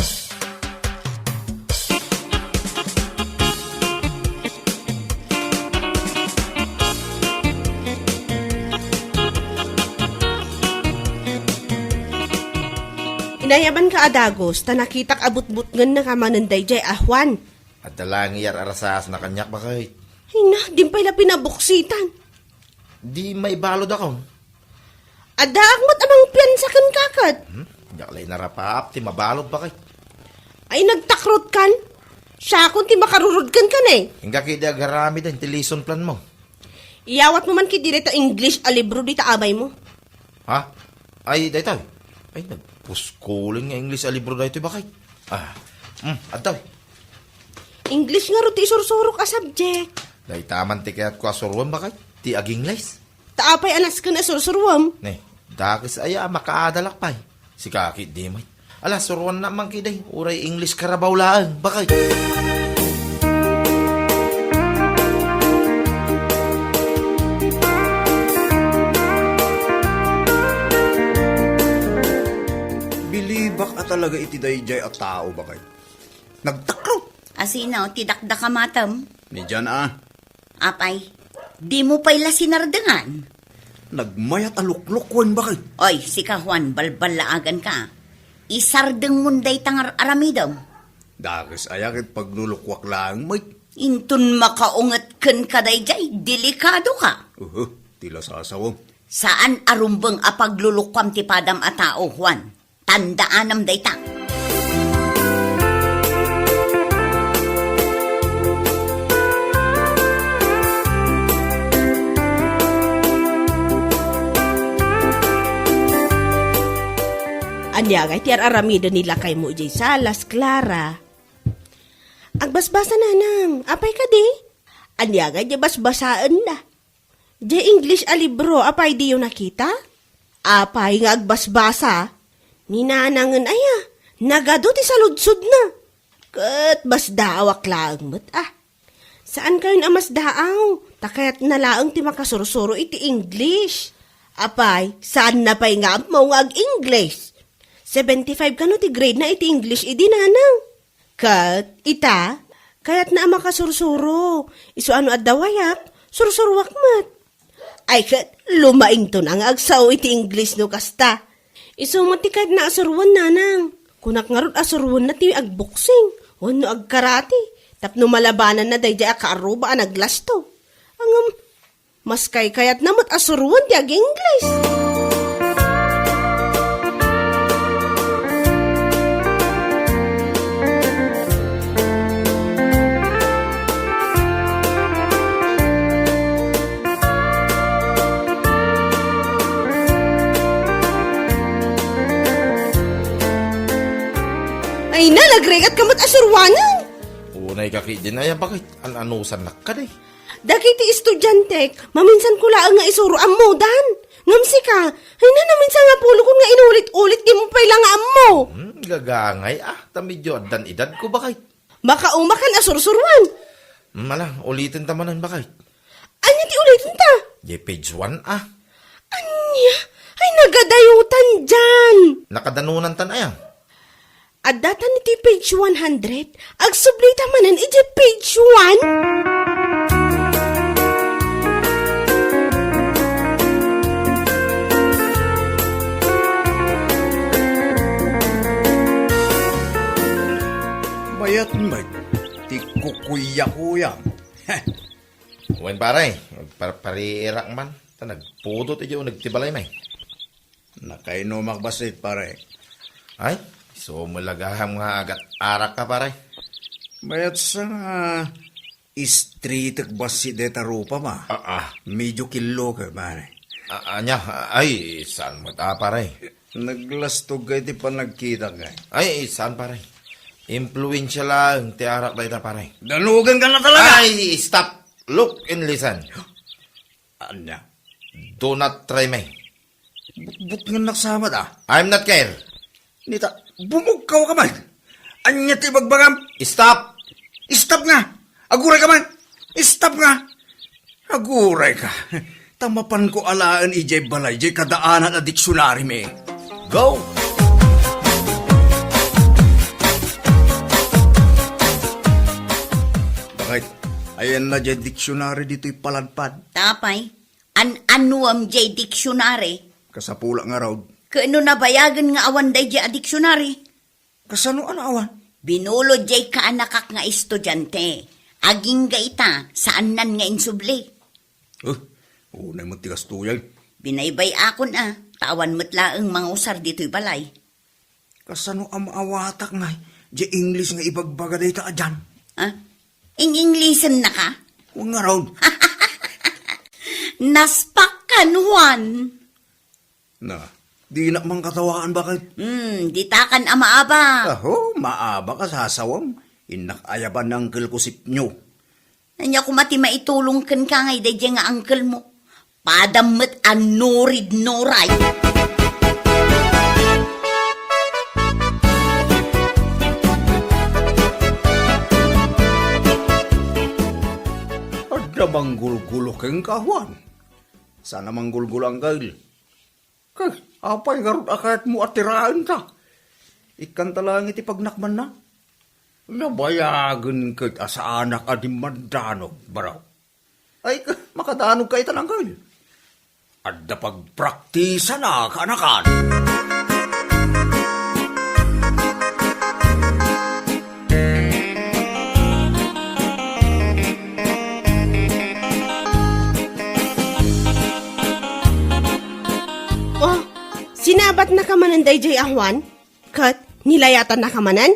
Inayabanka a dagus, ta nakitak a butbutngennaka manen daydiay a Juan. Adda laeng iyar-arasasna kaniak, bakit? Ay na, din pay la pinaboksitan. Di maibaludakon. Addaak met a mangpiansa kenka ket. Hmm? Diak la inarapaap ti mabalud, bakit? Ay, nagtakrotkan? Siakon ti makarurudkan ken, eh. Inggak idi agaramiden ti lesson plan mo. Iyawatmo man ketdi dayta English a libro dita abaymo. Ha? Ay, daytoy. Ay, nagpuskulen nga English a libro daytoy, bakit? Ah, hmm, adtoy. English ngarud ti isursurok a subject. Dayta man ti kayatko a suroen, bakit? Ti ag-English. Ta apay a nasken a sursuruem? Ne, dakes aya a makaadalak pay. Sika ketdi met. Ala, suruannak man ketdi. Uray English Carabao laeng, bakit? Bilibak a talaga iti daydiay a tao, bakit? Nagtakrot. Asino ti dakdakamatem? Ni Jan a. Apay, dimo pay la sinardengan? Nagmayat a luklukuen, bakit? Oy, sika, Juan, balballaaganka. Isardengmon dayta nga ar-aramidem. Dakes aya ket paglulukuak laeng met. Inton makaunget kenka daydiay, delikadoka. Uhu, ti lasasawem. Saan a rumbeng a paglulukuam ti padam a tao, Juan. Tandaanam dayta. Ania ngay ti ar-aramiden ni lakaymo idiay salas, Clara? Agbasbasa, nanang. Apay kadi? Ania ngay ti basbasaenna? Diay English a libro, apay diyo nakita? Apay nga agbasbasa? Ni nanangen aya, nagadu ti saludsodna. Ket masdaawak laeng met, a. Saankayon a masdaaw, ta kayatna laeng ti makasursuro iti English. Apay, saanna pay nga ammo nga ag-English? Seventy-five kano ti grade na iti English idi, nanang? Ket ita, kayatna a makasursuro. Isu a no adda wayak, sursuroak met. Ay ket, lumaington a nga agsao iti English no kasta. Isu met ti kayatna a suroen, nanang. Kunak ngarud a suroenna ti agboksing wenno agkarate tapno malabananna daydiay a kaarruba a naglasto. Ngem, maskaykayatna met a suroen ti ag-English. Ay na, nagrigat ka met a suroanen. Unay ka ketdin aya, bakit? An-anusannak kadi? Dagiti estudiantek, maminsan ko laeng nga isuro ammodan. Ngem sika, ay na, naminsan nga pulokon nga inulit-ulit, dimo pay la nga ammo. Hmm, gagangay, a, ta medio addan edadko, bakit? Makaumakan a sursuroan. Hmm, ala, uliten ta manen, bakit? Ania ti uliten ta? Di page one, a. Ania? Ay, nagadayotan diay. Nakadanunan tan aya? Adda tan iti page one hundred, agsublita manen iti page one. Mayat met ti kukuyakuya. Wen, pare, agparpariirak man, ta nagpudot idiay uneg ti balay, may. Nakainumak bassit, pare. Ay, sumulagaham nga agat-arak ka, pare. Mayat sa nga istritek bassit deta rupa, ma. Ah, ah. Medyo killoka, pare. Ah, ania? Ay, saan met a, pare? Naglastog ka iti panagkitak, ay. Ay, saan, pare? Impluensya laeng ti arak dayta, pare. Danugen ka na talaga! Ay, stop! Look and listen. Ania? Do not try me. Butbutngennak sa met, a. I'm not care. Nita, bumugkaw ka man. Ania ti ibagbagam? Stop! Stop nga! Aguray ka man! Stop nga! Aguray ka. Ta mapanko alaen idiay balay, diay kadaanan a diksionari mi. Go! Bakit? Ayanna diay diksionari ditoy paladpad. Tapay, an-anuam diay diksionari? Kasapulak ngarud. Ket no nabayagen nga awan daydiay a diksionari? Kasano a naawan? Binulod diay kaanakak nga estudiante. Agingga ita, saannan nga insubli. Eh, unay met ti kastoy. Binaybay-akon a, ta awan met laeng mangusar ditoy balay. Kasano a maawatak nga diay English nga ibagbaga dayta a Jan? Ah? Ing-English-ennaka? Wen ngarud. Naspak kan, Juan. Na, dinak man katawaan, bakit? Hmm, ditakan a maaba. Aho, maaba ka, sasawam. Innak ayaban ni uncle ko sipnyo. Ania koma ti maitulong kenka nga daydiay nga uncle mo? Padam met a nurid-nuray. Adda manggulgulo kenka, Juan? Saan a manggulgulo, Angkel. Kay, apay ngarud a kayatmo a tiraenta? Ikkanta laeng iti pagnakmanna. Nabayagen ket a saanak a dimmandanog, baro. Ay, ka-, makadanog ka itan, Angkel. Adda pagpraktisana, kaanakan. Oh, sinabatnaka manen daydiay a Juan? Ket nilayatannaka manen?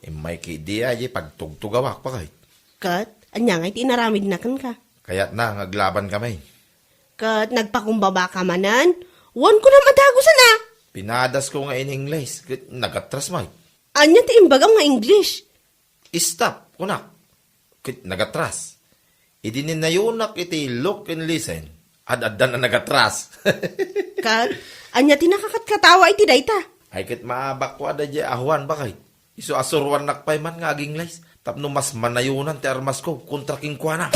Immay ketdi a, di pagtugtugawak, bakit? Ket ania ngay ti inaramidna kenka? Kayatna nga aglabankami. Ket nagpakumbabaka manen? Wen, kunam a dagusen a. Pinadasko nga in English, ket nagatras met. Ania ti imbagam nga English? Stop, kunak. Ket nagatras. Idi ninayonak iti look and listen, ad-addan a nagatras. Ket ania ti nakakatkatawa iti dayta? Ay, ket maabakko a daydiay a Juan, bakit? Isu a suruannak pay man nga ag-Ingles tapno mas manayonan ti armasko kontra kenkuana.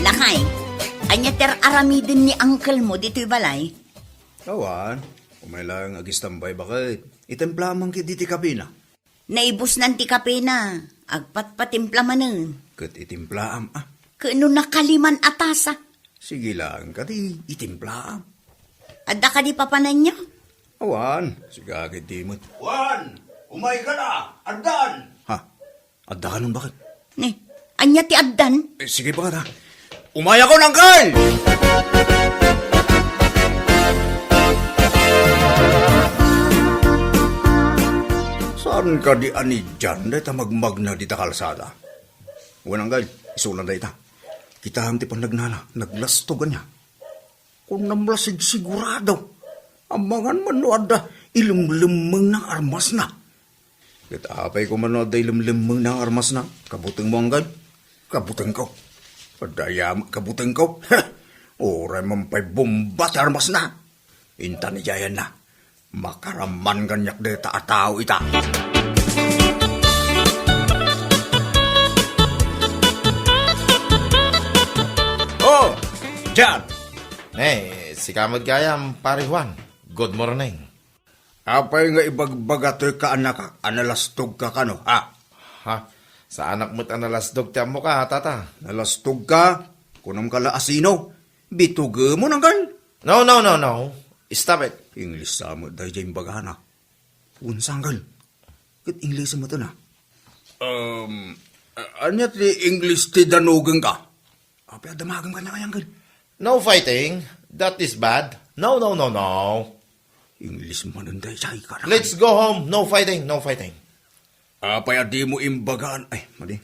Lakay, ania ti ar-aramiden ni uncle mo ditoy balay? Awan, umay laeng agistambay, baket. Itimplaam man ketdi ti kabina. Naibusnan ti kapena, agpatpatimpla manen. Ket itimplaam, a. Ket no nakaliman a tasa? Sige laeng kadi, itimplaam. Adda kadi papananyo? Awan, siga ketdi met. Juan, umayka la, addan. Ha? Adda kanon, baket? Ni, ania ti addan? Eh, sige, baket, ha. Umayakon, Angkel! Saan kadi a ni John dayta magmagna dita kalsada? Wen, Angkel, isuna dayta. Kitaem ti pannagnana, naglastog ania. Kunam la sigsigurado. Amangan man no adda ilemlemmengna nga armasna. Ket apay koma no adda ilemlemmengna nga armasna? Kabutengmo, Angkel? Kabutengko. Adda aya met kabutengko. Uray man pay bomba ti armasna. Intan idiayanna. Makaraman kaniak dayta a tao ita. Oh, John! Eh, sika met gayam, Pare Juan. Good morning. Apay nga ibagbaga toy kaanakak a nalastogka kano, ha? Ha? Saanak met a nalastog ti ammoka, tata. Nalastogka? Kunamka la a sino? Bitugemon, Angkel? No, no, no, no. Stop it. English sa met daydiay imbagana. Wen, Angkel. Ket English met na. Um, a-, ania ti English ti danogengka? Apay a damagem kaniak, Angkel? No fighting. That is bad. No, no, no, no. English manen daydiay, kanak. Let's go home. No fighting, no fighting. Apay a dimo imbagaan? Ay, madi.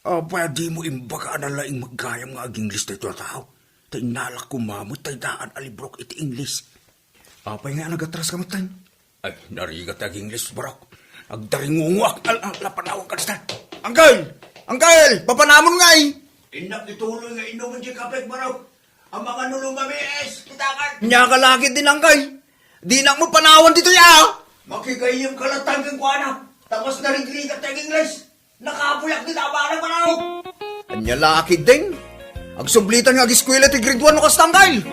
Apay a dimo imbagaan a laing met gayam nga ag-English daytoy a tao? Ta innalak koma met tay daan a librok iti English. Apay ngay a nagatraska metten? Ay, narigat ti ag-English, barok. Agdaringungoak. Al-, al-, la, panawag ka, dista. Angkel! Angkel! Papanamon ngay! Innak ituloy nga inumen ti kapek, barok. Amangan no lumamiis, ti dakan. Nia ka la ketdin, Angkel. Dinak met panawan ditoy, a. Makigayyem ka latta kenkuana. Ta mas narigrigat ti ag-English. Nakabuyak dita a bana, banaw! Ania la ketdin? Agsublitan nga ageskuela ti grade one no kasta, Angkel!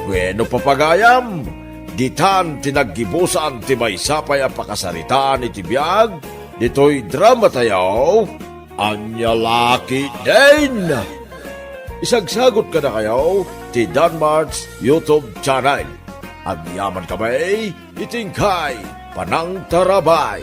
Bueno, papagayam, ditan ti naggibusan ti maysa pay a pakasaritaan iti biag ditoy dramatayo. Ania la ketdin? Isagsagot kadakayo ti Danmart's YouTube channel. Agyaman kami iti inkay panangtarabay.